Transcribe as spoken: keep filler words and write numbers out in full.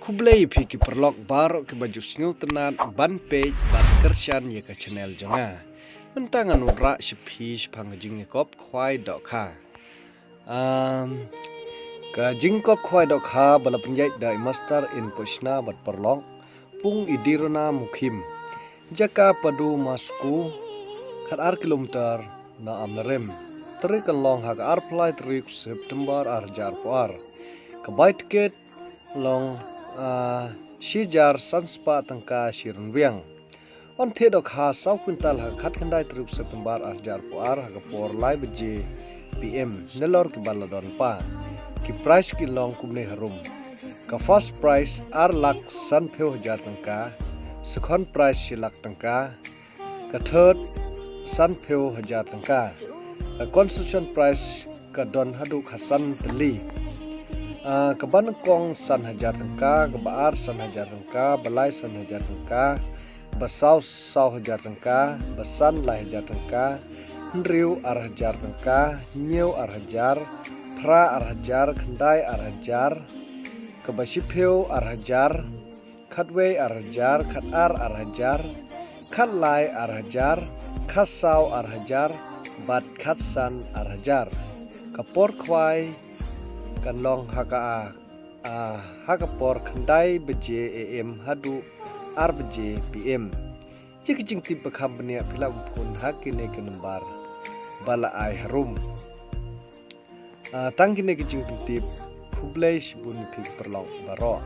Khublei ïa phi ki paralok baroh kiba ju sngewtynnat ban peit bad kyrshan ïa ka channel jong nga. Mynta ngan wanrah sha phi shaphang ka jingïakop khwai dohkha. Um, ka jingkop khwai dohkha ba la pynïaid da i Master Inposhna bad paralok Pung Idirona Mukhim. Jaka Padu Masku, khat ar kilometer na Amlarem. Tarik kan long ha ka arphew lai tarik September ar hajar arphew ar. Ka bai tiket long, ah, shi hajar san spah tyngka shi rynwiang. Yn thied dohkha saw kwintal ha ka khatkhyndai tarik September ar hajar arphew ar ha ka por lai baje P M. Nalor kiba la don pa. Ki prize kin long kumne harum. Ka first prize ar lak sanphew hajar tyngka. Second prize shi lak tyngka. Ka third sanphew hajar tyngka. Ka consolation prize ka don haduh khatsan tylli. Ah, kaba nyngkong san hajar tyngka, kaba ar san hajar tyngka, ba lai san hajar tyngka, ba saw saw hajar tyngka, ba san lai hajar tyngka, hynriew ar hajar tyngka, hynñiew ar hajar, phra ar hajar, khyndai ar hajar, kaba shiphew ar hajar, khatwei ar hajar, khatar ar hajar, khatlai ar hajar, khatsaw ar hajar, bad khatsan ar hajar. Ka por khwai kan long ha ka, ah, ha ka por khyndai baje A M haduh ar baje P M. Ïa ki jingtip ba kham bniah phi lah ban phone ha kine ki nambar ba la ai harum. Ah, tang kine ki jingpyntip, khublei shibun ïa phi ki paralok baroh.